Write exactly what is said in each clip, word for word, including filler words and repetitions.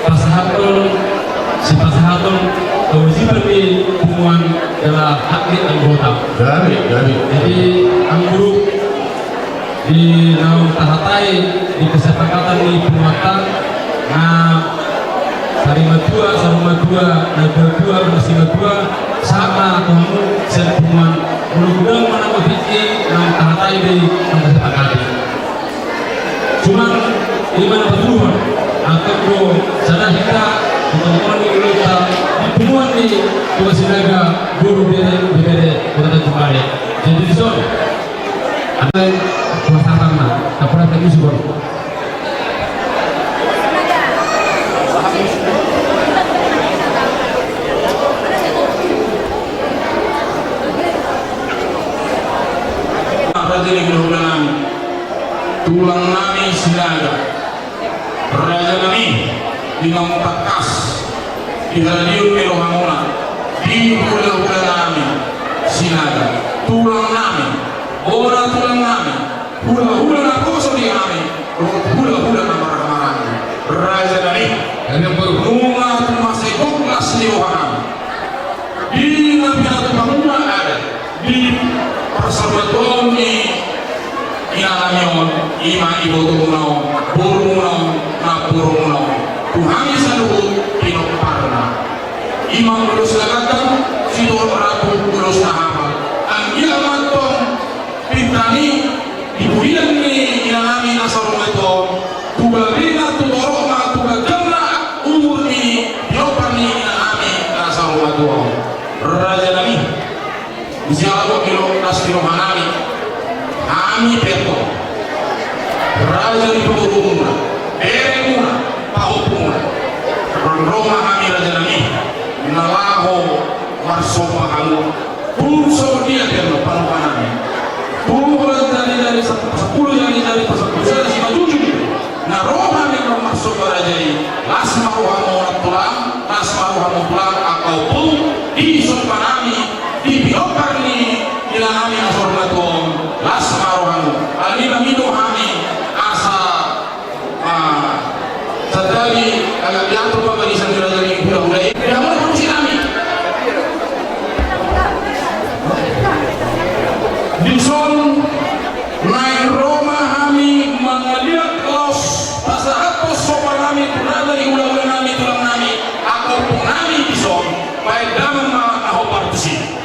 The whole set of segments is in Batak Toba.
Pasahathon, sipasahathon kewajiban ni punguan jala hak ni anggota. Jadi, anggo di naung tahatai di kesepakatan ni punguanta, na sarimatua, saromatua, na duatua, na simatua, sama tu hamu sian punguan, molo godang manang otik i naung tahatai di naung tasepakati. Cuman ima na patuluhon, anggo sada hita di tonga ni ulaonta di punguan ni Toga Sinaga, boru, bere, bebere Kota Tanjung Balai. Jadi dison, adong kuasa tangan, tak pernah tak isi, Bang. Apa jadi mudah-mudahan tulang nami Sinaga, raja nami, di naung tangkas di haradeon ni rohamuna, di hulahula nami Sinaga, tulang nami, bona tulang nami, hulahula na poso di hami, hulahula na marhahamaranggi, raja nami, nunga tumasa i gok las ni roha nami. Di na pinatupa muna adat di parsaulian ni inanami on, ima ibotomuna on, borumuna on, namborumuna on, tu hami saluhut pinomparna. Ima ulos na gandang, sitorop rambu ulos na hapal. Anggiat ma antong pinta ni di pudian ni inanami na saur matua on, tu balena, tu toropna, tu ganjangna umur ni pinompar ni inanami na saur matua on. Raja nami, di siala gok las ni roha nami, hami pe antong, raja ni paborumuna, beremuna, pahompumuna, ro ma hami raja nami na laho marsomba hamu. Tung songon dia pe antong panopa nami. Tung holan jari-jari sap-, sampulu jari-jari pasampulu sada simanjujung. Na ro hami antong marsomba raja i. Las ma rohamu tulang, las ma rohamu tulang angka ompung, di somba nami, di pinompar ni inanami na saur matua on, las ma rohamu. Alani i do hami asa Ah, sandali agak diatur pabarisan di raja ni hulahula i. Dia mulai produksi nami. Dison naeng ro ma hami mangaliat laos pasahathon somba nami tu raja ni hulahula nami, tulang nami, angka ompung nami dison, baen damang ma na hombar tusi.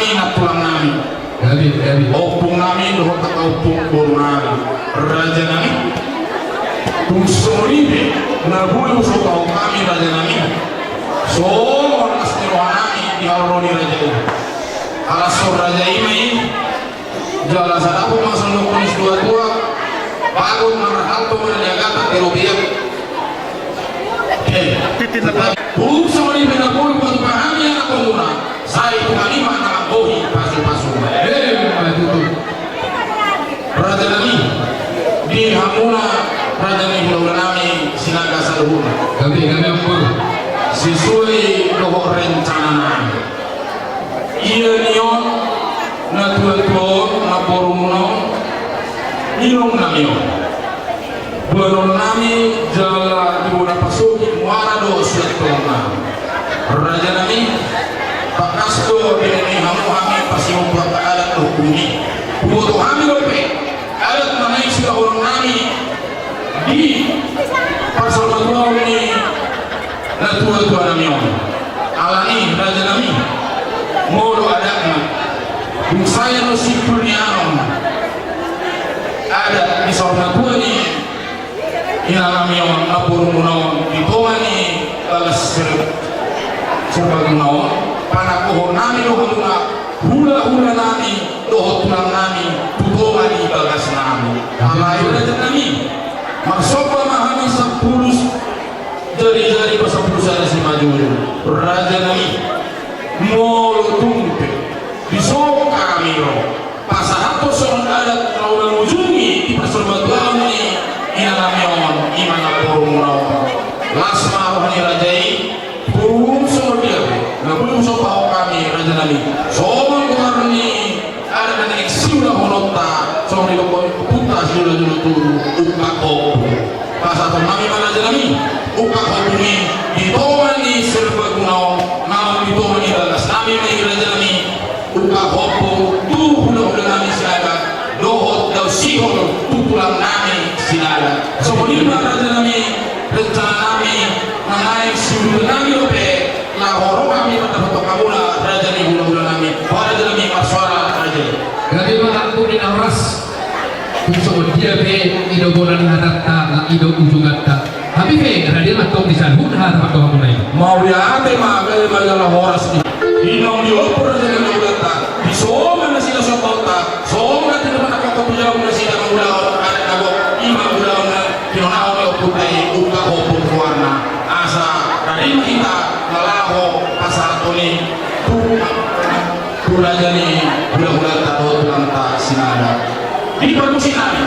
Inang tulang nami. Gabe, gabe. Ompung nami dohot angka ompung boru nami. Raja nami. Tung songon i pe na boi husomba hami raja nami. Songon las ni roha nami di haroro ni raja i. Ala songon raja i ma i. Jala sadapot ma songon didok ni situatua. Bagot marhalto ma na niagatan di robean. Oke. Tung songon i pe na boi hupatupa hami anak komuna. Sai tu hami ma na manggohi pasupasu. Emma tutu. Raja nami, di hamuna raja ni hulahula nami Sinaga saluhutna. Gabe, gabe, ompung. Sesuai dohot rencana nami. Ia ni on, na tuatua on, na borumuna on, inong nami on. Boanon nami jala di bona pasogit muara do sian tulang nami. Raja nami, tangkas do dinenehi hamu hami pasihompu angka adat dohot bumi. Huboto hami dope adat na naeng siulahonon nami di parsalmatuaon ni na tuatua nami on. Alani raja nami, molo adatna, dung sae do simpul ni anon adat ni saur matua ni inang nami on, na borumuna on, di tonga ni bagas Ser-, Serbaguna on, panakohon nami do hamuna hulahula nami dohot tulang nami tu tonga ni bagas nami. Alai raja nami, marsomba ma hami sampulu jari-jari pasampulu sada simanjujung. Raja nami, molo tung pe dison hami ro pasahathon songon adat na mangujungi di parsalmatuaon ni inang nami on, i ma na borumuna on. Las ma roha ni raja i. Tung songon dia pe na boi husombahon hami raja nami, songon goar ni adat na naeng siulahononta, songon didok ompunta sijolojolo tubu, ungkap ompung. Pasahaton nami ma raja nami ungkap ompung i di tonga ni Serbaguna on, naung di tonga ni bagas nami ma i raja nami. Ungkap ompung tu hulahula nami Sinaga dohot daun sihol tu tulang nami Sinaga. Songon i ma raja nami rencana nami na naeng siudutan nami dope laho ro hami mandapothon hamuna raja ni hulahula nami. Ba raja nami marsoara raja. Gabe ma, Ampu ni na horas. Tung songon dia pe i do bona ni hatanta, nang i do ujunganta. Hami pe rade ma antong di saluhutna hata pandohanmuna i. Mauliate ma, gabe ma jala horas i. Inong ni ompung raja ni hulahulanta, dison ma nasida sombaonta, songon na tindapan angka ompung tu jabu nasida mangulahon adat na gok, i ma ulaon na tinonaon ni ompunta i, ungkap ompung goarna. Asa rade ma hita na laho pasahathon i tu tu raja ni hulahulanta dohot tulangta Sinaga. Di parmusik nami,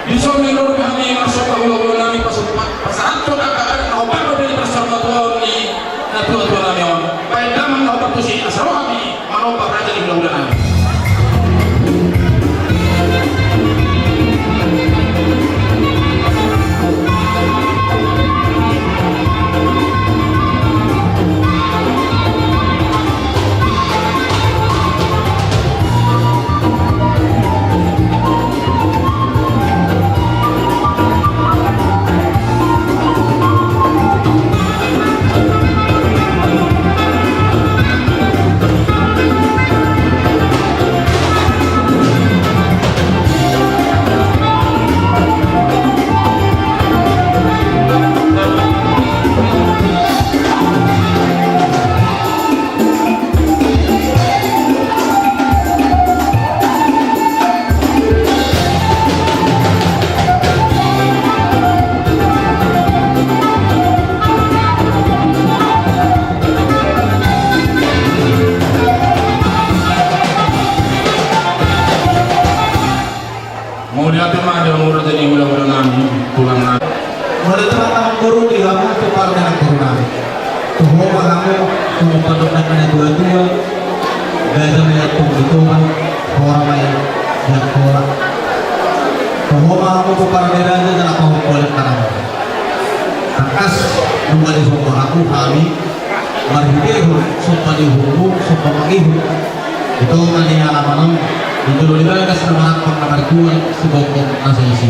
dison ma i ro dope hami marsomba hulahula nami pasahathon angka adat na hombar dope di parsalmatuaon ni na tuatua nami on. Baen damang na hombar tusi asa ro hami manomba raja ni hulahula nami. Mauliate ma di hamu raja ni hulahula nami, tulang nami. Mauliate ma, amangboru, di hamu pomparan ni amangboru nami. Toho ma hamu tu pandohan ni na tuatua, gaja ma i antong di tonga, hora ma i di angkola. Toho ma hamu pomparan ni raja, jala pahompu adat na nami. Tangkas nunga disomba hamu hami, marhitehon somba ni uhummu, somba mangihut. Di tonga ni alaman on, di jolo ni bagas na marampang na marjual, sibombong na saisi.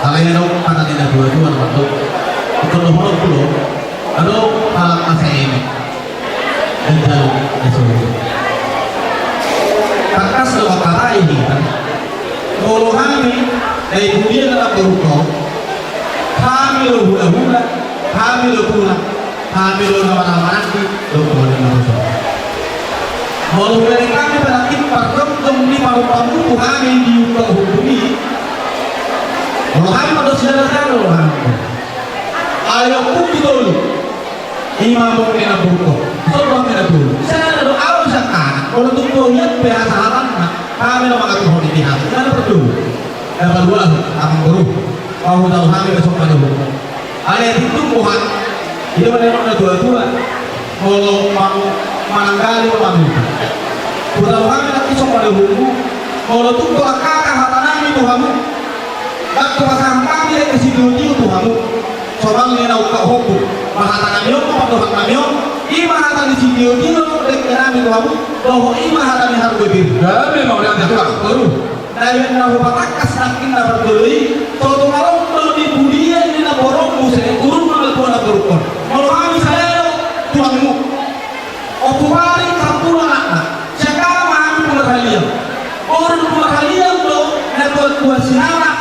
Alai adong hata ni na tuatua na mandok, ingkon dohononku do, adong halak na sai emet, ganjang na so. Ai tu dia na namboru ho, hami do hulahula, hami do tulang, hami do na marhahamaranggi, do tulang na boso. Molo hubereng hami panangkin parjongjong ni parupamu tu hami di ungkap hukum i. Molo hami ma do sidara-sidara do hami. Ai ompungku tolu. Ima mungkin na burko. Sobo hami na tolu. Sada do au sian hami. Molo tung do hian pe hasahatanna, hami na mangaturhon i di hami. Ima na parjolo. Na paduahon, amangboru. Ahu tahu hami besok pada hukum. Alai tung do hami. Ida ma na tua-tua. Molo ma-, mananggali ma hami. Hutahu hami nanti so pada hukum. Molo tung do angka hatanami tu hamu. Ndang pasahat hami lek sitio-tio tu hamu. Somal ni na ungkap hukum. Ma hatanami on, ma pandohannami on. Ima hata ni sitio-tio lek nami tu hamu. Dohot ima hata ni harbebir. Ya, memang dia tu. Baru. Na baen na hupatangkas nangkin na parjolo i. So tung adong do di pudian ni na borokmu se. Urung na tua na borokmu. Molo hami sadari do tulangmu. Ompung ari sampulu anakna. Sian hami ma hami Pungarhaliang. Boru Pungarhaliang do na tuatua sinara.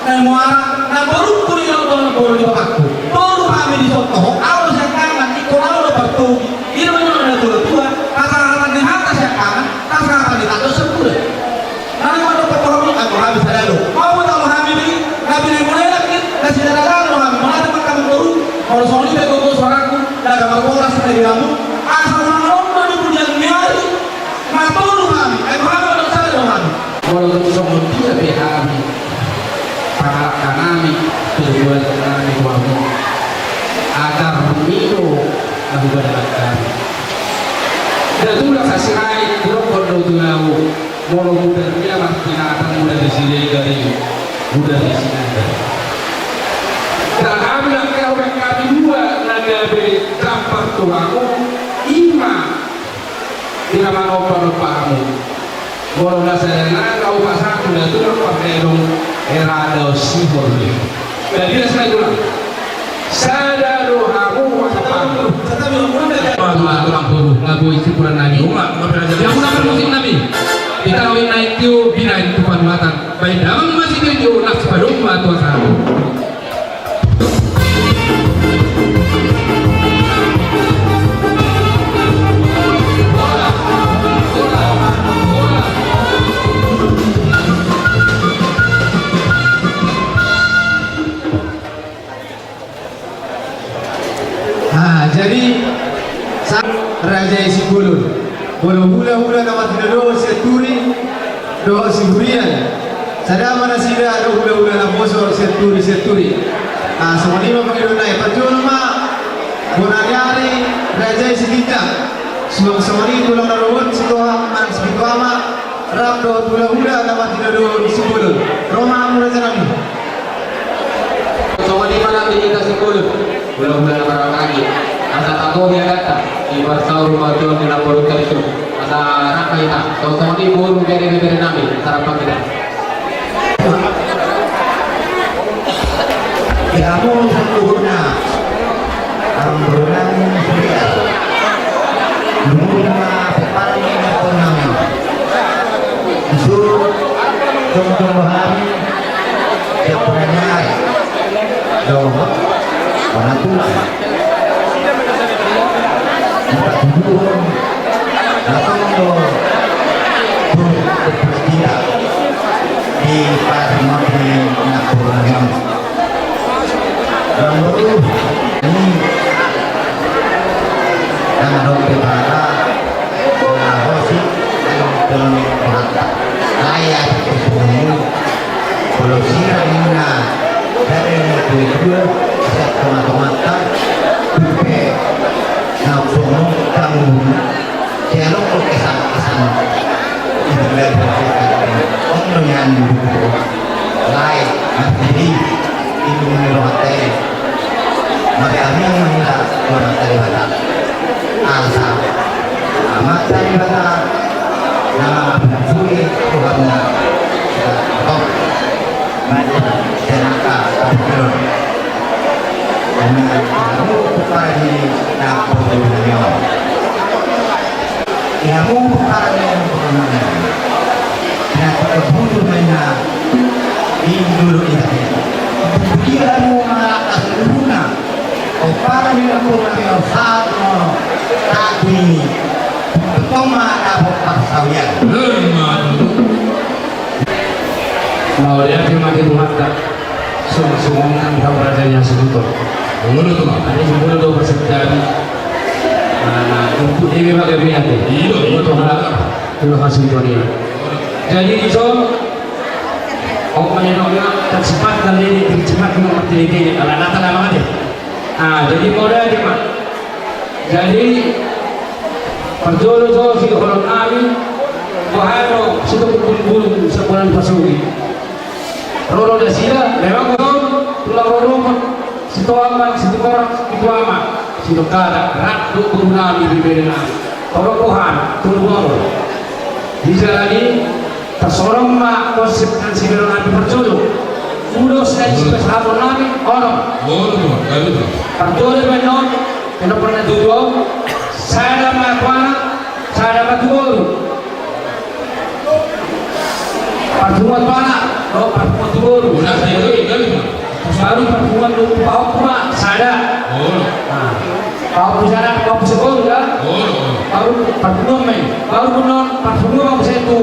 Na muara na boru pun i do na boru ni bapakku. Boru hami di son toho. Au do sian hami i kona do partogi. Ida ma na tuatua. Hata-hata ni hata sian hami. Hata-hata ni hata sampulu. Nang mandok tu hamu, anggo hami sada do. Mau tahu hami di, na pinai mulai lagi, na sidara-dara do hami, mana teman kami boru, molo songon i pe gogo suaraku, na gambar bolas na di hamu, asa unang ro do di pudian ni ari, na tolu hami, ai hami mandok sada do hami. Molo tung songon dia pe hami, pangalangka nami, perbuatan nami tu hamu, ajar mi do, na hubadalak hami. Nda tulang sasirani, tulang kondo tu lau. Molo mudar dia mardinata mudar di Siregar i, mudar di Siregar. Dang hami nangkin hami dua na gabe dampar tu hamu, ima di na manomba-nomba hamu. Molo na sada nang au pasahat tu datu na pardedong era dao sihor. Jadi na sada tulang. Sada do hamu. Tulang boru, na boi sipuran nami. Ia muna parmusik nami. Ita win naik tiu binain tu panuatan. Baen damang masih tiu tiu nafsi padung matuas hamu. Ah, jadi sa-, Raja i Simbolon. Molo hulahula na martinodohon sian Turi dohot Siburian. Sada ma nasida do hulahula na poso sian Turi, sian Turi. Ah, songon i ma pangidoan nai, parjolo ma bona ni ari Raja i Sitinjak. Suang songon i tulang na dohot Sitohang manang Sitohang ma. Rap dohot hulahula na martinodohon Simbolon. Ro ma hamu raja nami. Songon i ma nang di hita Simbolon. Hulahula na marhahamaranggi. Asa tatohi adatna. Di parsaur matua ni na boru tarisu. Asa rap ma hita. Songon i boru bere-bere nami. Asa rap ma hita. Di hamu saluhutna. Amang boru nami Siburian. Luhut ma pomparan ni amang boru nami. Dison jongjong do hami sian bona ni ari dohot bona tulang. Dipatuduhon na tong do tu hita di parmonding ni amang boru nami on. Amang boru, i na adong pe hata na hosip, na adong pe hata. Ai asa pe songon i, molo sirang ninna, gabe na tuatua sian tongatonganta, tung pe na songon i hamu. Sialok do kesan-kesan. Ibu lagi berkata, "Om no yan dulu." Lai, mas diri, ibu mani rohate. Mas kami yang mengira, rohate di mata. Asa, amat dari mata. Nama abang suri, Tuhan. Om. Maju, senaka, abang suri. Karena, kamu, tukar di, dapur, di, di, Ia mungkin parah yang pernah. Ia tak butuh mainan. Mauliate ma di Tuhanta. Songon-songon nang di hau raja ni hasuhuton. Molo tu ma. Ate jumolo do parsentari. Nah, nah, untuk dewe ma gabe ate. Iyo, iyo. Untuk hau, untuk hasuhuton i. Jadi dison, oh, menenoknya tercepat dan ini tercepat dengan martele-tele. Ala nata nama ate. Ah, jadi mauliate ma. Jadi parjolo jo sidohonon nami, boha do sitopuk bulung-bulung sian bona ni Pasogit. Ro do nasida, memang do tulang rorobot, Sitoa ma, Situmorang, Situama, Sitongkara, rap do boru nami, bibere nami. Torop boha, tolu boru. Di jala ni, tarsongon on ma konsep na siberenami parjolo. Ulos na sipasahaton nami, onom. Onom, baru tu. Parjolo baen on, eno pernah tu dua, sada ma tu anak, sada ma tu boru. Parpunguan tu anak, oh, parpunguan tu boru. Udah, saya lagi, lagi. Baru parpunguan tu pahompu ma, sada. Onom. Nah. Pahompu sada, pahompu siboru, ya? Onom, onom. Baru parpunguan ma i. Baru punguan, parpunguan ma muse tu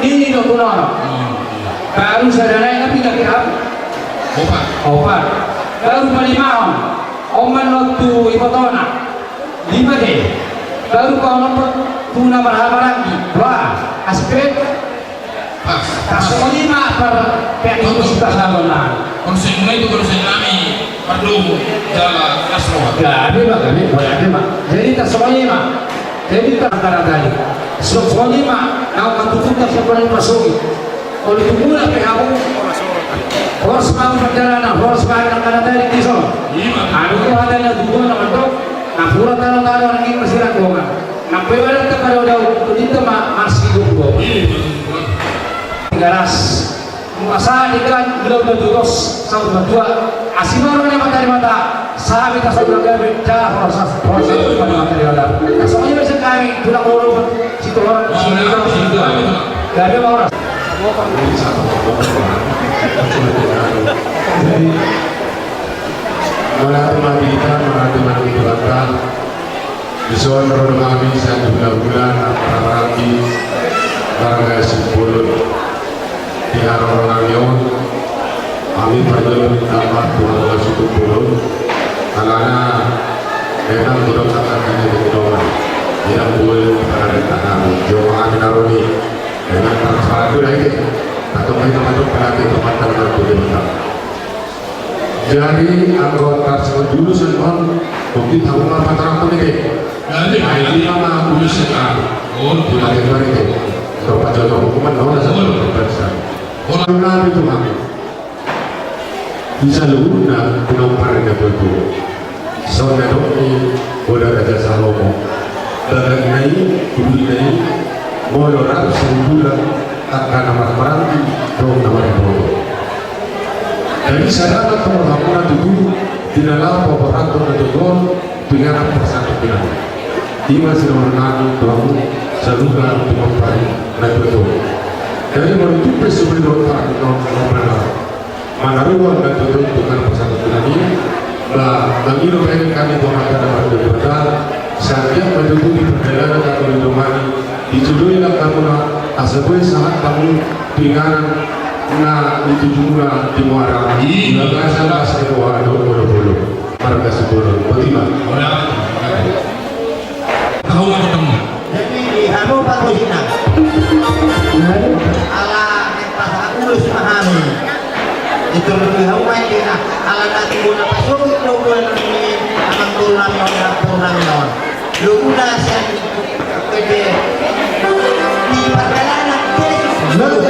nini dohot tu nono. Onom, iya. Baru sada nai, tapi kira-kira opat. Opat. Baru palimahon. On ma on tu ibotona. Lima de. Baru paonomhon tu na marhahamaranggi. Dua. Aspek. Pas. Tarsongon i ma par, pe, tontu. Musik tarsongon na. Konsep nami tu, konsep nami pardomu jala asroha. Gabe ma, gabe, gabe ma. Jadi tarsongon i ma. Jadi tar-, tar-, tadi. Songon i ma, naung matutup tarsongon i ma songon i. Olo tu mula pe hamu. Horas ma pardalanan, horas ma angka na tadi dison. Ima. Anu tu hata na tutu na mandok. Nampuna tano-tano nangkin masiranggongan. Nampe badan ta pado dao, tu dinta ma marsiduk do. Iya, iya, iya. Garas. Masa di kan, gula udah tulos, saut udah tua. Asi baru nih mata di mata. Sabi ta saut udah gabe, dah proses, proses pada mata di mata. Soalnya biasa kami, tulang urut, situ orang, situ orang, situ orang. Gabe mau orang. Jadi, mauliate ma di hita, mauliate ma di Tuhanta. Dison ro do hami sian hulahula na marhahamaranggi marga Simbolon. Di haroro nami on, hami parjolo minta maaf tu haroro Simbolon. Alana memang godang tangan hami di dongan. Tidak boleh pada tangan. Joma hami naroni. Memang transparan tu dah ini. Atau main teman tu pelatih teman-teman tu di. Jadi anggo tarsongon julusan on, mungkin hamu ma patarangkon i be. Jadi, nah, ini ma julusan on. Oh, di bagian mana ini? Terpacu hukuman, no, dasar terpacu. Oh, nami tu hami. Di saluhutna, pomparan na tuatua. Songon na didok ni Boda Raja Salomo. Bagak na i, bulu na i, molo rap sahundulan, angka na marhahamaranggi, dohot na marhahamaranggi. Jadi sada ma tu hamu na tutu, di na laho paborhathon na tutu on, tu inganan parsatongkinan. Ima sidohonon nami tu hamu saluhutna tu pomparan na tuatua. Jadi molo tung pe so boi dohot hami na on, manaruhon na tutu tu inganan parsatongkinan i, ba mangido bahen hami tu Amanta na martua Debata, sangkap ma tutu di pardalanan na tolu dongani, dijoloi langkamuna, asa boi sahat hamu tu inganan na nitujumuna di muara. Iya. Bagasan las ni roha dohot molo-molo. Marga Simbolon. Boti ma. Hola. Tahu apa kamu? Jadi, di hamu parmusik na. Ala, eh, pas aku lulus pahami. Itu lebih hamu main di na. Ala nanti guna pasuk, itu guna nanti. Anak turun nami on, anak turun nami on. Lu guna sian. Oke. Di pardalanan, Yesus. Betul.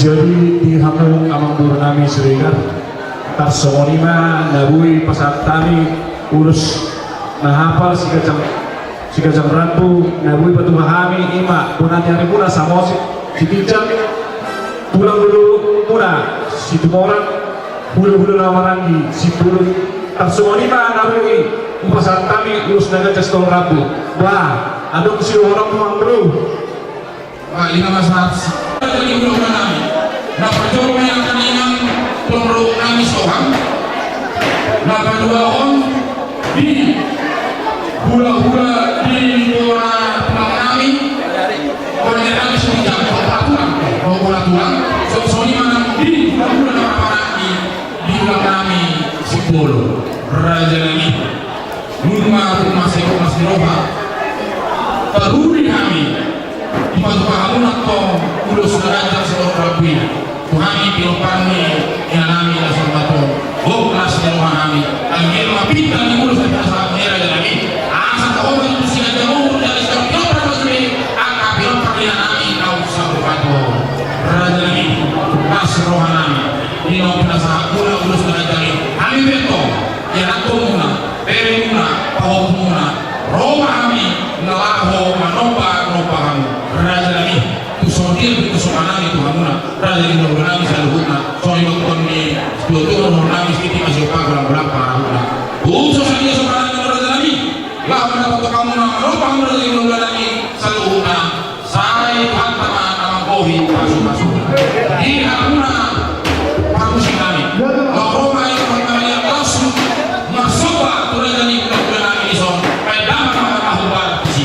Jadi di hamu amangboru nami Siregar, tarsongon i ma na boi pasahat hami ulos na hapal siganjang, siganjang rambu na boi patupa hami, i ma bona ni arimuna Samosir Sitinjak, tulang dolok muna Situmorang, hulahula na maranggi Simbolon. Tarsongon i ma na boi hupasahat hami ulos na ganjang sitorop rambu. Bah, adong sidohonon amangboru? Bah, i ma sahat. Jadi hulahula nami, na parjolo ma i angka na inang tulang dolok nami Sitohang. Na paduahon di hulahula di bona tulang nami, bona ni arimuna Sitinjak, bona tulang, bona tulang. Songon i ma nang di hulahula na maranggi di tulang nami Simbolon. Raja nami, nunga tung mansai horas ni roha, taruli hami, dipatupa hamuna tong ulos na ganjang sitorop rambu i tu hami pinompar ni ina nami na saur matua on. Horas ni roha nami, anggiat ma pinta ni ulos na pinasahat ni raja nami, asa taopat tu siganjang umur jala sitorop pinompar na sude angka pinompar ni ina nami na saur matua on. Raja nami, horas roha nami, di naung pinasahatmuna ulos na ganjang i, hami pe tong ianakhonmuna, beremuna, pahomumuna, ro ma hami na laho manomba-nomba hamu. Raja nami, tung songon dia pe tusongan nami tu hamuna, raja ni hulahula nami saluhutna, songon i ma tung ni situa-tua dohonon nami, sititi ma siompa, golang-golang pangarahutna. Tung so sadia sopanan nami, raja nami, laho mandapothon hamuna, manomba hamu, raja ni hulahula nami saluhutna. Sai Tuhanta ma na manggohi pasu-pasuna. Di hamuna parmusik nami, laho ro ma i, Tuhan, na mangaliat laos marsomba tu raja ni hulahula nami dison. Baen damang ma na hombar disi.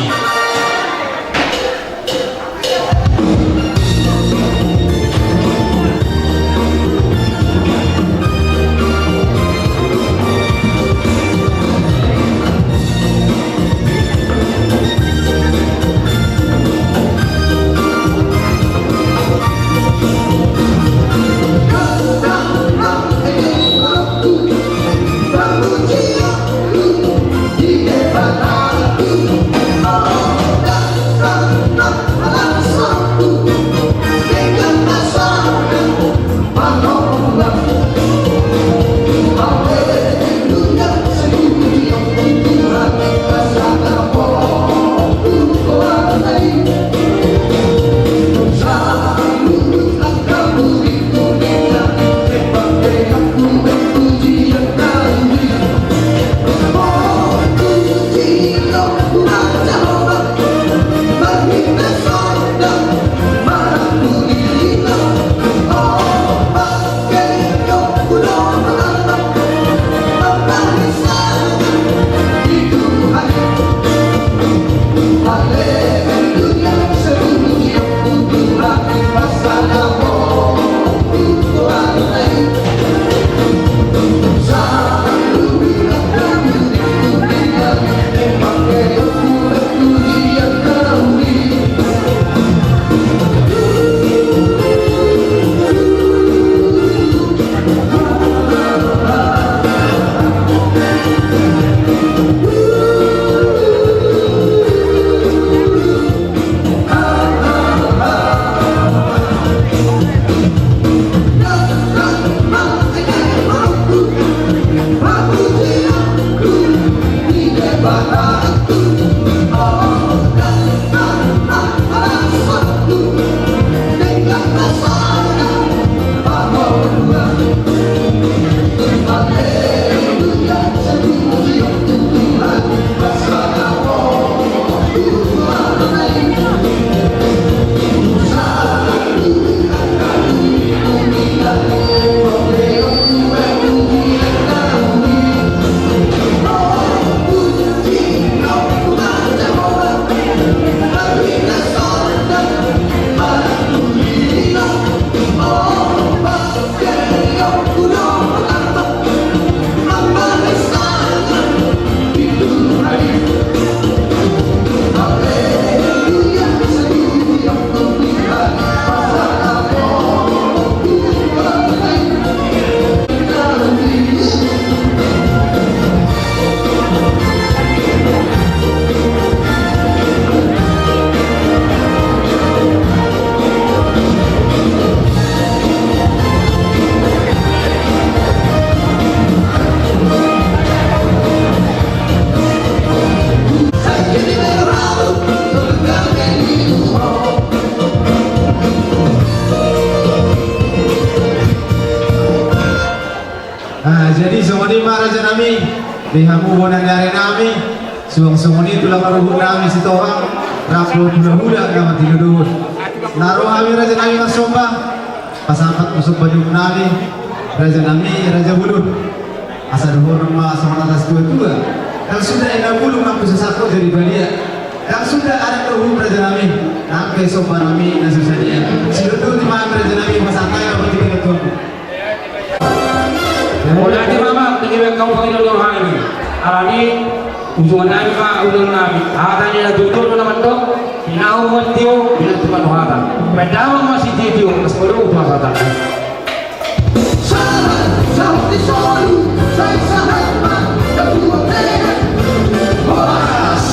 Ah, jadi songon i ma raja nami, di hamu bona ni ari nami, suang songon i tulang ruhut nami Sitohang, rap dohot hulahula na martinodohon. Na ro hami raja nami marsomba, pasahat ma somba ni ompu nami, raja nami, raja bolon. Asa dohonon ma songon hata situatua. Ndang suda anak bulung mampusa sako jadi badia. Ndang suda anak dohot raja nami. Nang pe somba nami na susah dia. Sidot tu di mana raja nami pasahat ma partingkian tu. Mauliate ma amang, tingki baen hamu pangidoan ni roha nami. Alani, usungan nami ma, usungan nami. Hata ni natuatua do na mandok, pinahu ma tio, pinantukan hata. Baen damang ma sitiotio, asa poda upa hata. Sahat, sahat ni solu, sai sahat ma, natuatua. Horas,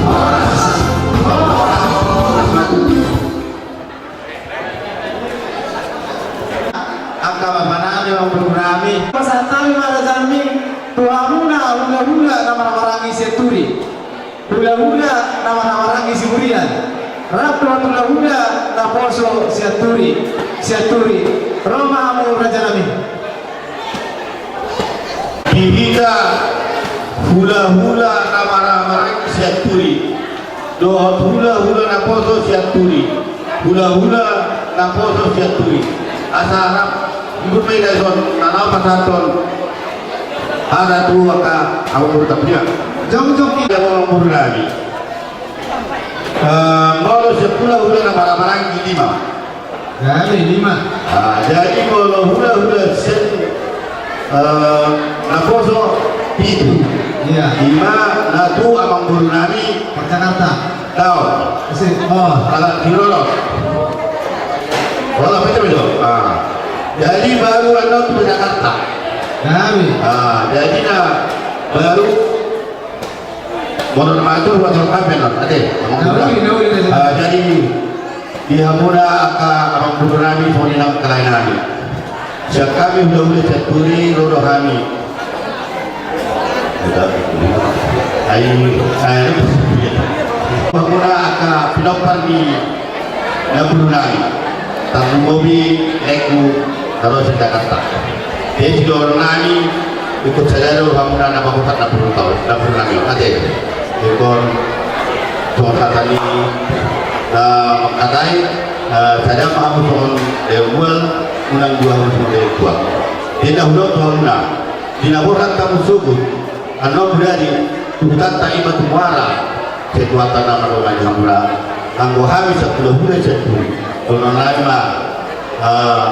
horas, horas, horas ma tutu. Angka bapa nami, amangboru nami. Pasahat hami ma raja nami tu hamuna hulahula na marhahamaranggi Sianturi. Hulahula na marhahamaranggi Siburian. Rap dohot hulahula naposo Sianturi. Sianturi. Ro ma hamu raja nami. Di hita hulahula na marhahamaranggi Sianturi dohot hulahula naposo Sianturi, hulahula naposo Sianturi. Asa rap, ibur ma i na dison, na laho pasahathon hata tu angka amangboru nami. Jongjong i. Amangboru nami. Eh, molo sian hulahula na marhahamaranggi lima. Gabe lima. Ah, jadi molo hulahula sian, eh, naposo pitu. Iya. Lima na tu amangboru nami. Jakarta. Tau. Isi. Oh. Ala di Roro. Wala macam itu. Ah. Jadi baru annon tu Jakarta. Gabe. Ah, jadi na baru Motor matur, motor kapen, ate. Nauli, nauli, nauli. Ah, jadi di hamuna angka amangboru nami, songon i nang angka lae nami. Sian hami hulahula Sianturi, ro do hami. Ai, ai. Hamuna angka pinompar ni na boru nami, tarlumobi laengku na ro sian Jakarta. Jadi sidohonon nami, ingkon sada do hamuna na pasahat na boru nami, ate. Ingkon songon hata ni na mangkatai, eh, sada ma hamu songon daion mual, unang dua hamu songon daion tuak. Jadi na hudok tu hamuna, di na borhat hamu sogot, annon mudari tu hutanta i ma tu muara, sai Tuhanta na mandongani hamuna. Anggo hami sian hulahula Sianturi, dohonon nami ma, eh,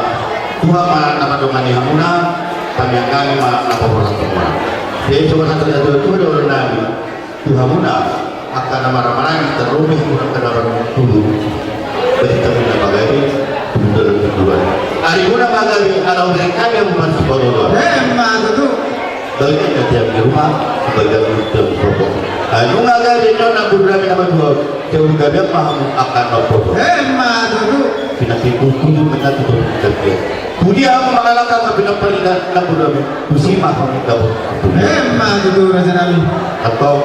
Tuhan ma na mandongani hamuna, tangiang nami ma na paborhat hamuna. Jadi songon hata ni natuatua dohonon nami tu hamuna, angka na marhahamaranggi, tarlumobi hamuna angka na marhahamaranggi. Bagi hami na pagabe, tu dalam kehidupan. Ari muna ma gabe, ala umur hami hamu marsiparorot. Emma tutu. Bagian na tiap di rumah, bagian na tiap di rumah. Nunga gabe annon na boru nami na madua, gabe ma hamu angka na poso. Emma tutu. Pinantiku tutu, pinantiku tutu. Tudia hamu mangalangka angka pinompar ni na boru nami, tusi ma hamu dapot. Emma tutu raja nami. Atau,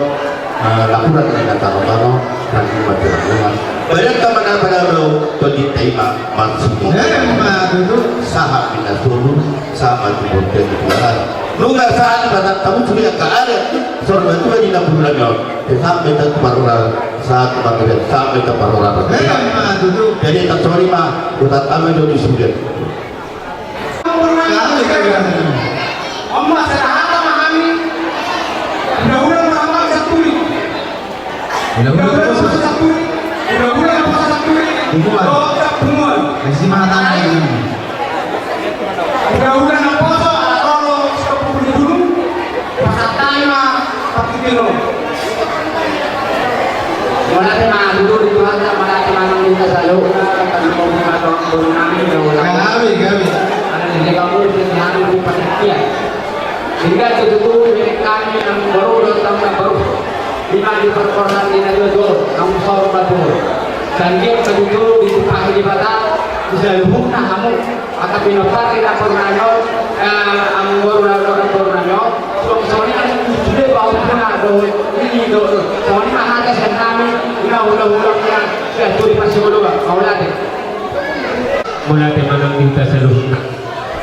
eh, lapuran ni na tano-tano, rangging ma tu rangging. Badan ta ma na pada do, tondinta i ma marsibuan. Emma tutu. Sahat ni na solu, sahat ma tu bontean ni Tuhan. Nunga sahat ma na tamu suria ka ada, sorga tua di na boru nami on. Sampe taparora, sahat ma tu dia, sampe taparora. Emma tutu. Jadi tarsongon i ma, utat kami do di sude. Amma sada hata ma hami. Hulahula na marhahamaranggi Sianturi. Hulahula na marhahamaranggi Sianturi. Hulahula na marhahamaranggi Sianturi. Punguan. Dohot punguan. Isi ma hata ni. Hulahula naposo, ala ro, sikapu bulung. Pasahat hami ma, partingkian on. Mauliate ma tutu di Tuhanta, mauliate ma nang di hita saluhutna, tarlumobi ma tu amangboru nami, gabe. Gabe. Ala ni dia kamu di hami tu partingkian. Sehingga tutu, hami nang boru dohot na boru. Ima di parhorasan ni na dua do, nang saur matua. Sanggiat ma tutu ditumpahi Debata, di saluhutna hamu. Angka pinompar ni na boru nami on, eh, amangboru na, na boru nami on, songon i ma sude pahompu na do, i do, songon i ma hata sian nami, i ma hulahula na Sianturi Pasibolongan, mauliate. Mauliate ma nang di hita saluhutna.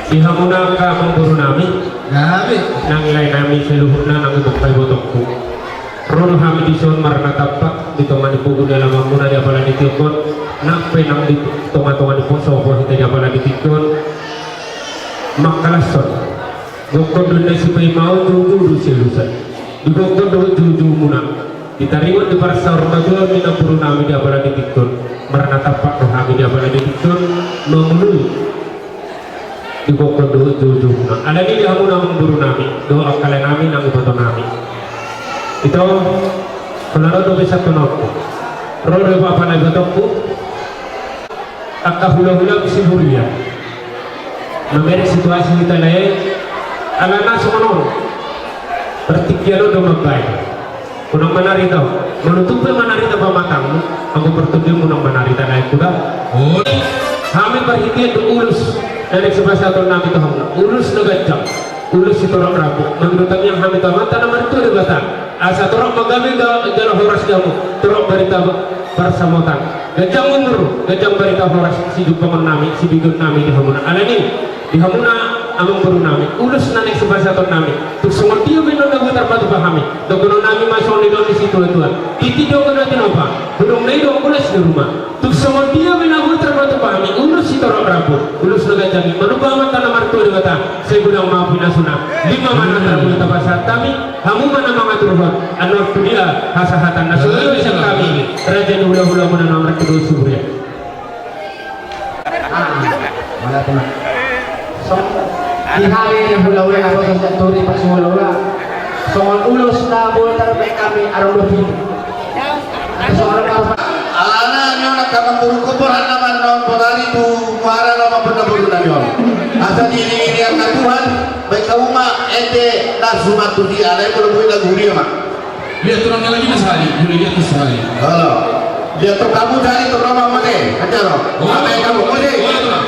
Di hamuna angka amangboru nami. Saluhutna nang ibotongku, ibotongku. Ro do hami dison marnatampak di tonga ni pogu ni alamanmuna di apala di tingki on, nang pe nang di tonga-tonga ni poso-poso hita di apala di tingki on. Mangkalashon. Gokhon do na sipaimaon, joujou do sialusan. Digokhon do joujoumuna. Di taringot di parsaur matua ni namboru nami di apala di tingki on. Marnatampak do hami di apala di tingki on. Mangului. Digokhon do joujoumuna. Alani di hamuna amangboru nami, dohot angka lae nami nang iboto nami. Ito, holan on do be santabi nami. Ro do i apala ibotongku. Angka hula-hula sihuria. Mamereng situasi hita lae, alana songon on. Partingkian on do mambaen. Unang manarita, molo tung pe manarita pamatangmu, anggo partondionmu unang manarita, lae huda. Hami parhitean do ulos na naeng sipasahaton nami tu hamu, ulos na ganjang, ulos sitorop rambu, mangido tangiang hami tu Amanta na martua Debata, asa torop ma gabe ga-, jala horas gamu, torop barita ba-, parsamotan, ganjang umur, ganjang barita horas, sijumpangon nami, sibegeon nami di hamuna. Alani, di hamuna amangboru nami, ulos na naeng sipasahaton nami, tung songon dia pe na boi tarpatupa hami, dohonon nami ma songon nidok ni situa-tua. Tintin do anggo na tinopa, godang na i do anggo las ni ruma. Tung songon dia pe na boi tarpatupa hami, ulos sitorop rambu, ulos na ganjang i, manumpak Amanta na martua Debata, sai godang ma pinasuna. Lima ma na boi tapasahat hami, hamu ma na mangaturhon, annon tu dia hasahatan na so boi sian hami, raja ni hula-hulamuna na marhite sihuria. Ah, mauliate ma. Songon i hami na hula-hula, na bosan sian toru, pas hula-hula. Songon ulos na boi tarbaen hami, adong do pitu. Songon ulos. Alana ni on angka amangboru, borhat nama on, borhat i tu muara nama pun na boru nami on. Asa diiring-iringi angka Tuhan, baen hamu ma ende na suman tu dia, alai molo boi lagu huria ma. Lihat turang lagi na sahali, boleh lihat tu sahali. Halo. Lihat tu kamu cari tu rumah mana? Aja lo. Oh. Apa yang kamu? Oh, iya. Oh, iya, turang.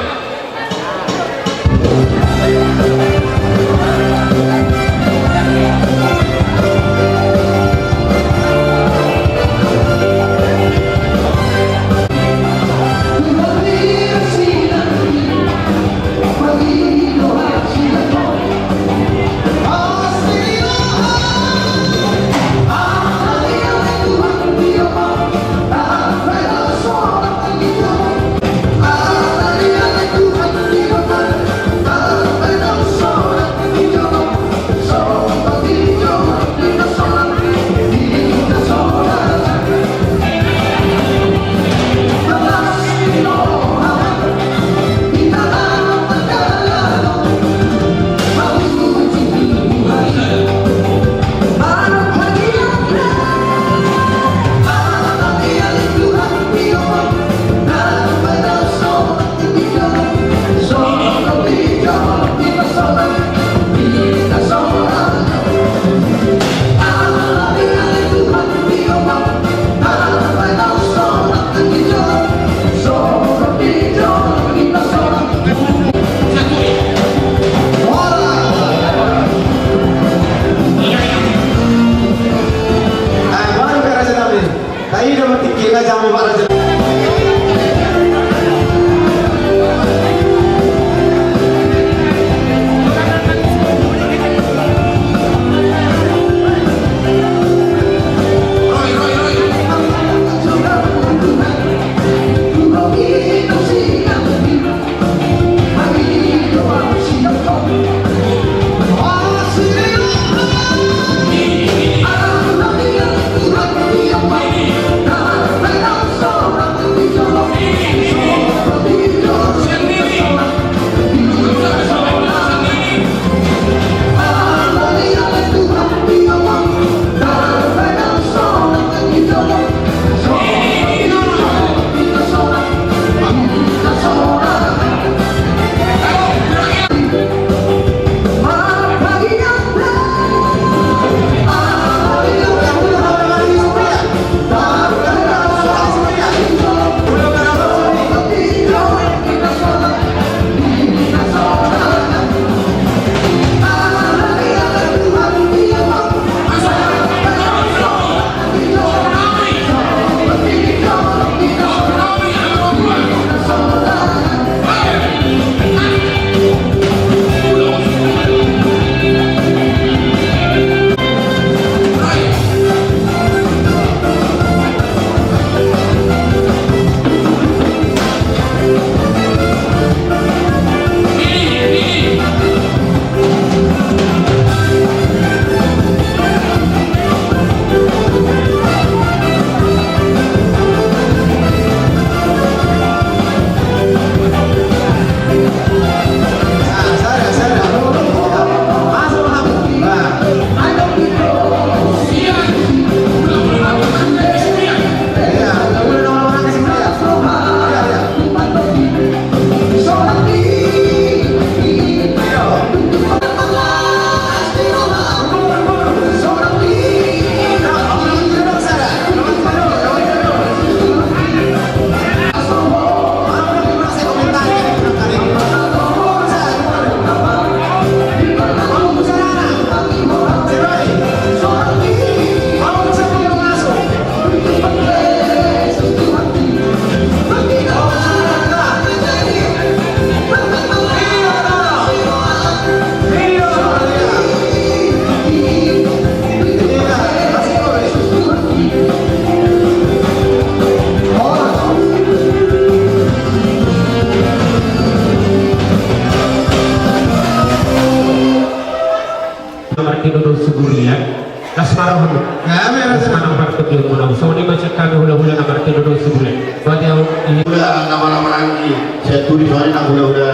Dodo Siburian. Las ma rohamu. Las ma nang partingkianmuna. Songon i ma sian hami hulahula na martinodohon Siburian. Botima. Hulahula na marhahamaranggi Sianturi, songon i nang hulahula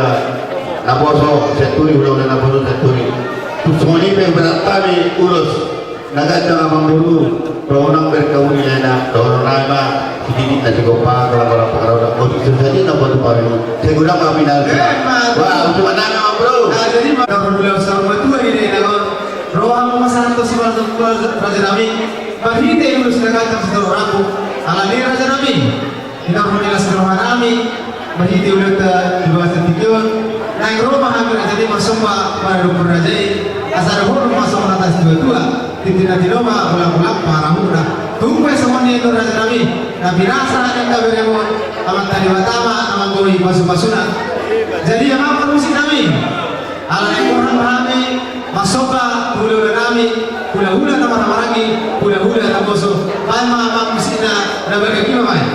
naposo Sianturi, hulahula naposo Sianturi. Tung songon i pe hubereng hami ulos na gandang amangboru, ro nang berkauli lena dohonon nami ma. Sididi na sigompa, golang-golang pangarahutna, boti sesadi na boti paru. Sai godang ma pinal. Wah, untuk anak amangboru. Jadi ma hulahula saur matua di daerah. Ro hamu pasahat tu si raja nami, marhite ulos na gandang sitorop rambu. Alani raja nami, di na hona las ni roha nami, marhite ulaonta di bagasan tingki on, naeng ro ma hami raja nami marsomba pada dongkon raja i, asa dohonon ma songon hata ni situa-tua, tintin na tinopa, golang-golang pangarahutna. Tung pe songon i do raja nami, na pinasa ni angka beremon, Amanta Debata ma na manggohi pasu-pasuna. Jadi amang parmusik nami, ala naeng borhat hami marsomba tu hulahula nami, hulahula na marhahamaranggi, hulahula naposo. Baen ma amang musikna na baen, ima baen.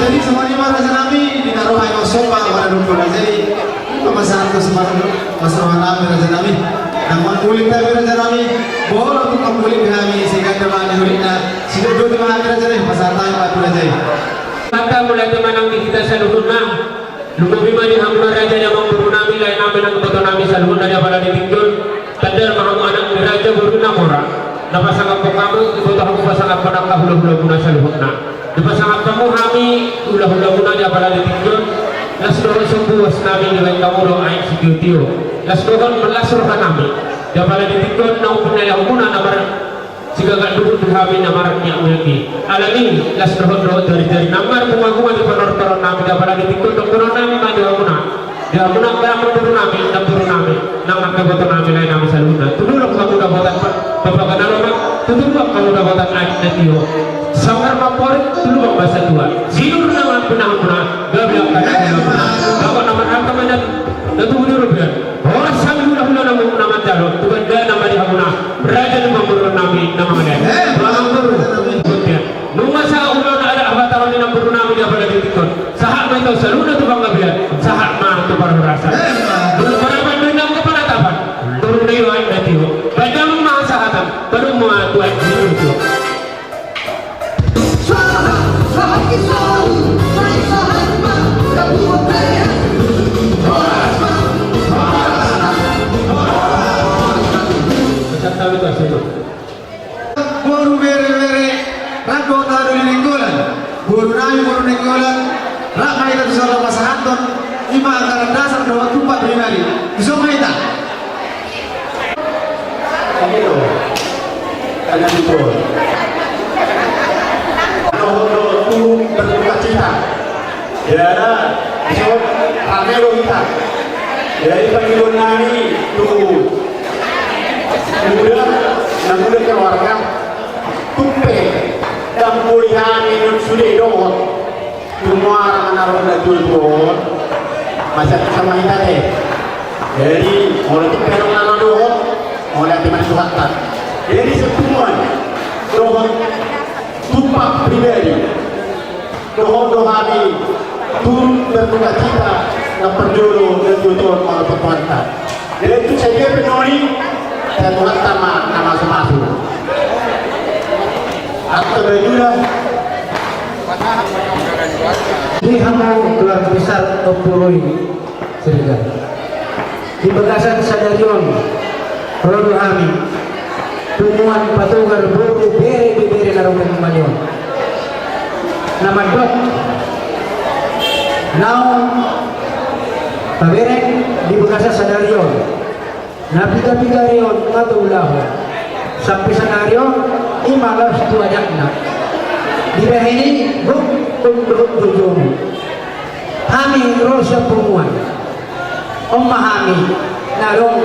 Jadi songon i ma raja nami, di na ro hami marsomba pada dongkon raja i. Pasahat tu si Mas, Mas Roha nami, raja nami. Nang mangkuling hami, raja nami. Boha tung mangkuling hami, sai ganda ma ni ulingna. Sidok doti ma hami, raja nami, pasahat hami ma tu raja i. Mauliate ma nang di hita saluhutna. Lumobi ma di hamuna raja ni amangboru nami, lae nami nang iboto nami saluhutna di apala di tingki on. Tanda ma hamu anak ni raja boru na mora. Na pasangaphon hamu, iboto hamu pasangaphon angka hulahulamuna saluhutna. Dipasangap hamu hami hulahulamuna di apala di tingki on. Las dohot sombu uas nami dibaen hamu do aek sitiotio. Las dohot las roha nami di apala di tingki on, naung pinailaomuna na marsigagak duhut di hami na marmiakmiak i. Alani las dohot dohot jarijari na marbungabunga di panortoron nami di apala di tingki on, dongkonon nami ma di hamuna, di hamuna angka amangboru nami. Boto nami, lae nami saluhutna, tu dolok hamu dapotan pa-, papaga na lomak, tu toruan hamu dapotan aek na tio. Sanggar ma amporik tu lubang basa tua. Sinur na mangapinahamuna, gabe angka na hamuna. Bagot na marharta ma na, na tubu di robean. Horas hami hulahula na manjalo, tu gandana ma di hamuna. Raja ni pamoruon nami na mangalean. Tulang boru, botian. Nunga sahat ulaon adat hata ni namboru nami di apala di tingkon. Sahat ma hita saluhutna tu panggabean, sahat ma tu parhorasan. Nunga marapan do inang tu panatapan, toru na tio aek na tio. Baen damang ma hasahatan, padomu ma tu aek ni tio. Sahat, sahat ni sahat, sai sahat ma, dabu ma. Horas ma, horas ma, horas ma. Pesan kami tu asli. Boru, bere, bere, rap dohot haha ni Nainggolan. Boru nami, boru Nainggolan, rap ma hita tu jolo pasahathon, ima anggaran dasar dohot tumpak pribadi. Dison ma hita. Ayo. Anak itu. Dohot, dohot tu berduka cita. Ya, so, rame do hita. Jadi pangidoan nami tu muda, na muda keluarga, tung pe, dang boi hami non sude dohot tu muara na ro na tuatua on, masa tu sama hita te. Jadi molo tung pe ro na ro dohot, molo ate ma ni Tuhanta. Jadi sepuan dohot tumpak pribadi. Dohot do hami turut berduka cita na parjolo na tuatua on molo tu Tuhanta. Jadi tu sadia pe noni, sai Tuhanta ma na mamasu-masu. Atau baju dah. Di hamu keluarga besar Ompu Roy Siregar. Di bagasan sadari on, ro do hami, punguan Patogar, boru, bere, ibebere na ro manjalo on. Na mandok, naung tabereng di bagasan sadari on, na piga-piga ari on nunga taulahon. Sampe sadari on, ima laos tu adatna. Dibahen i, gok, gok, gok, gok, gok. Hami ro sian punguan. On ma hami na adong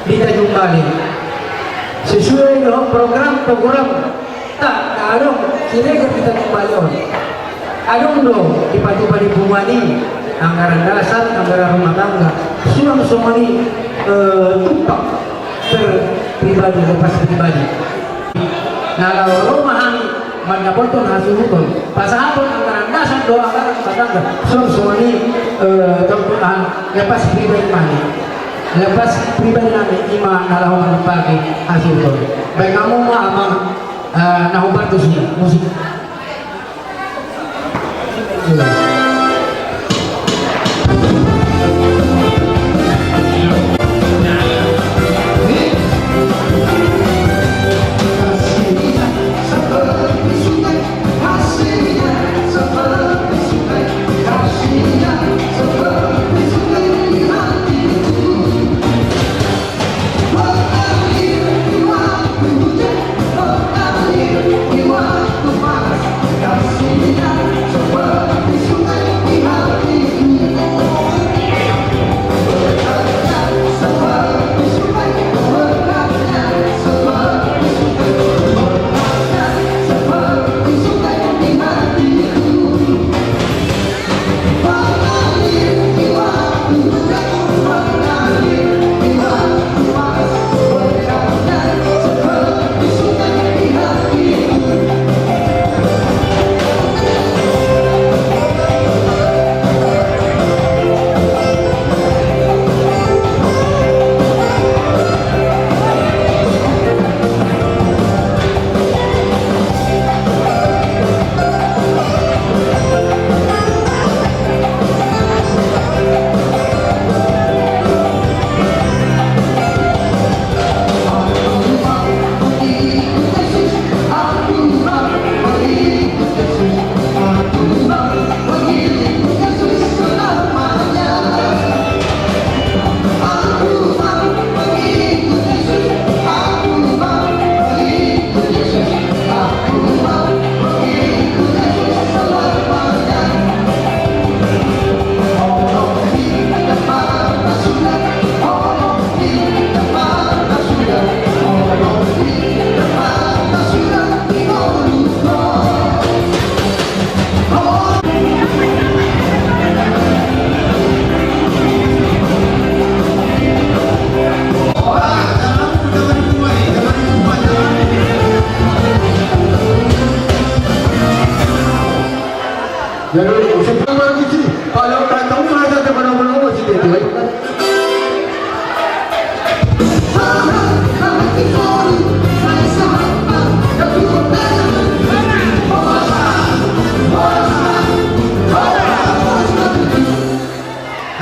di Tanjung Balai. Sesuai dohot program-program ta na adong Siregar di Tanjung Balai on. Adong do dipatupa di punguan i anggaran dasar, anggaran rumah tangga. Suang songon i, eh, tumpak per pribadi, lepas pribadi. Na laho ro ma hami mandapothon hasuhuton, pasahathon anggaran dasar dohot anggaran rumah tangga. Suang songon i, eh, tumpak, ah, lepas pribadi ma hami. Lepas pribadi nami ima na laho mandapothon hasuhuton. Baen hamu ma amang, eh, na hombar tusi musik.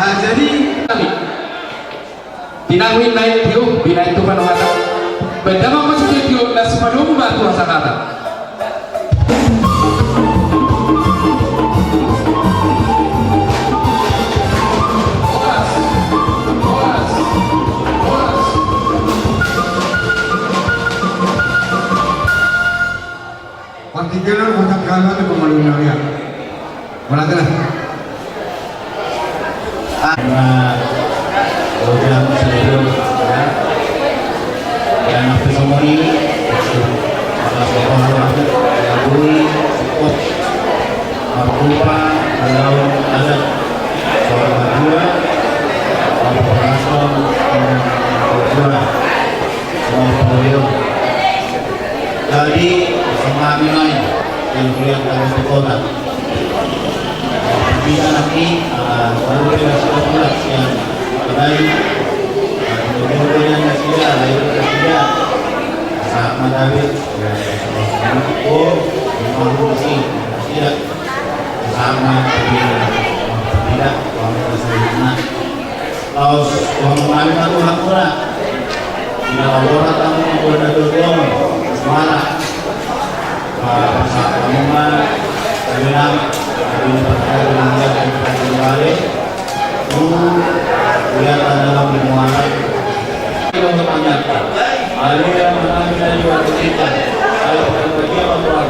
Jadi, tinangi naik tio, binaik tu panongatan. Berdamai masuk ke tio, dan sepadumu batu hasangatan. Partingkian, partingkian, partingkian. Mana tu lah? Nah, udah serius, ya. Dan aku semua ini, atas kekuatan, ya, bui, support, markupa, melawan adat, suara Madura, Bapak Rason, dan Madura, semua Napoleon. Jadi, semangat main, yang kulihat dari sekolah. Bisa nanti, eh, baru kita sudah pulang siang. Kedai, eh, kemudian yang sudah, lahir sudah. Sama David, ya, oh, memang sih, tidak. Sama, tidak, tidak, kalau saya Laos, Tuhan mengalir satu hakuna. Tidak laporan tamu membuat datu Tuhan. Semara. Pasahat hamu ma, kami nang, kami percaya dengan dia dan kita kembali. Tuh, lihat ada dalam muara. Kita bertanya, Maria menang dari waktu kita. Ayo, kita pergi apa Tuhan?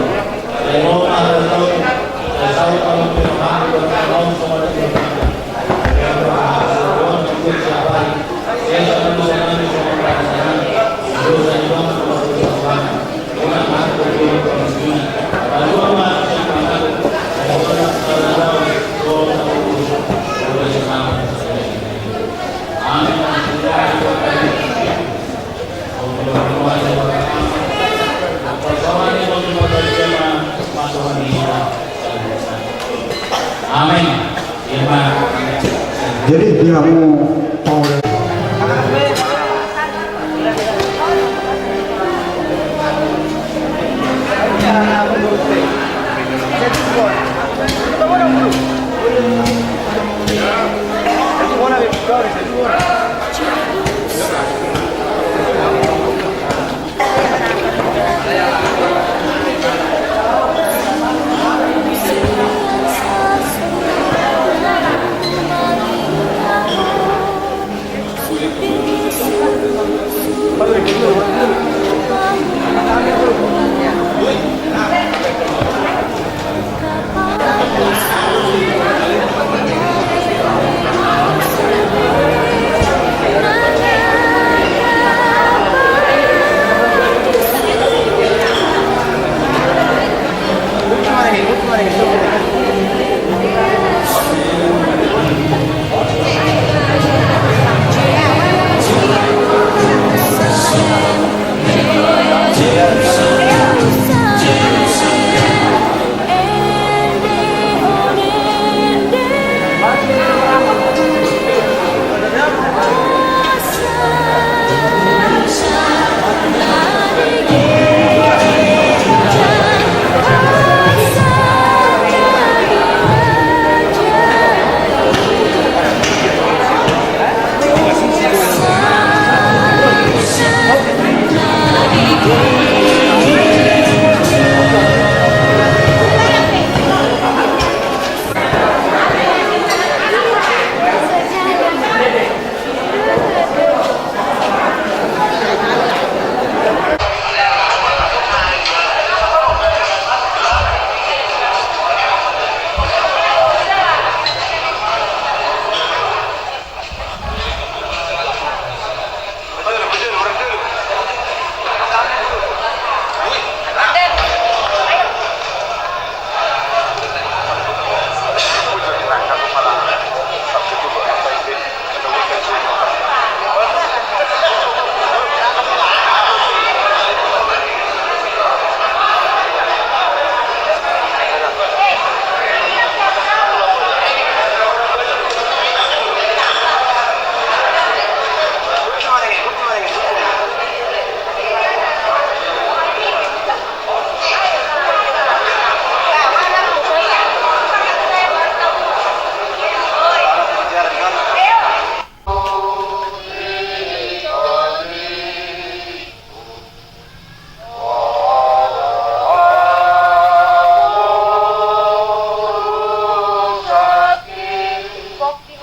Amin. Jadi dia mau tahu.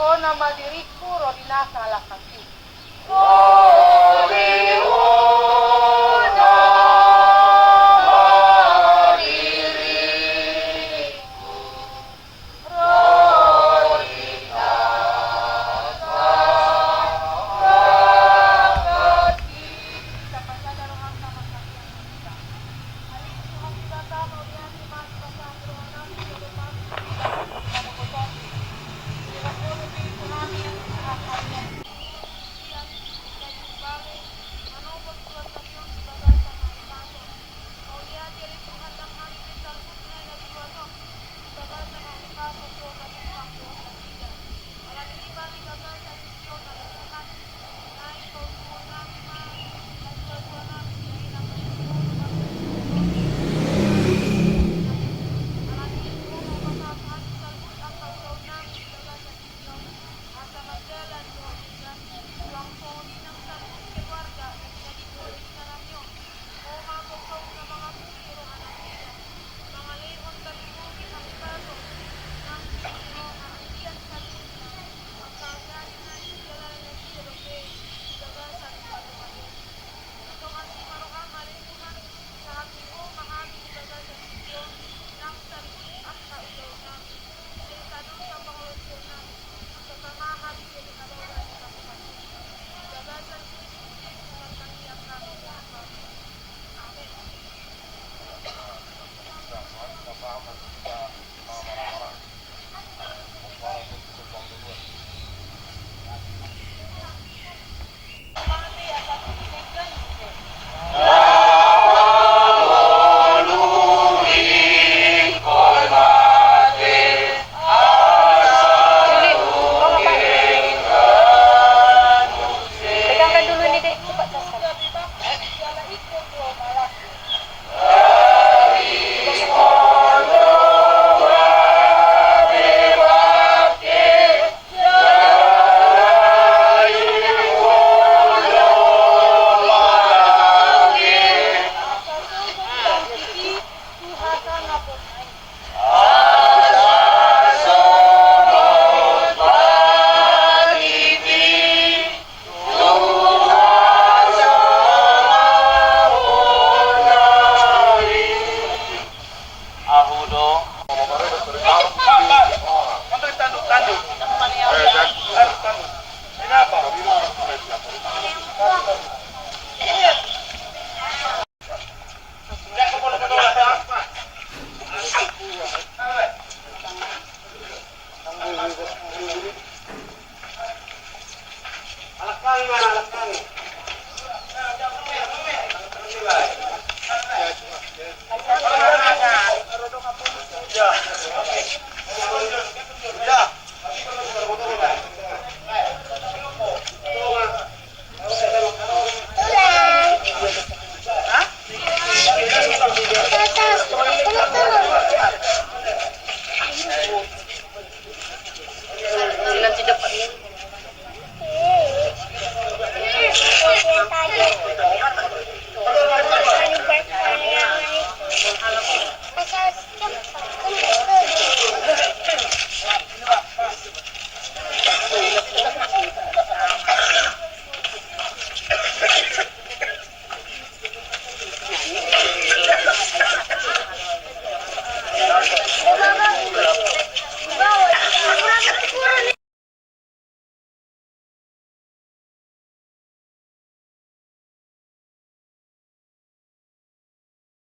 Hona ma diringku ro di nasa halak hanggi.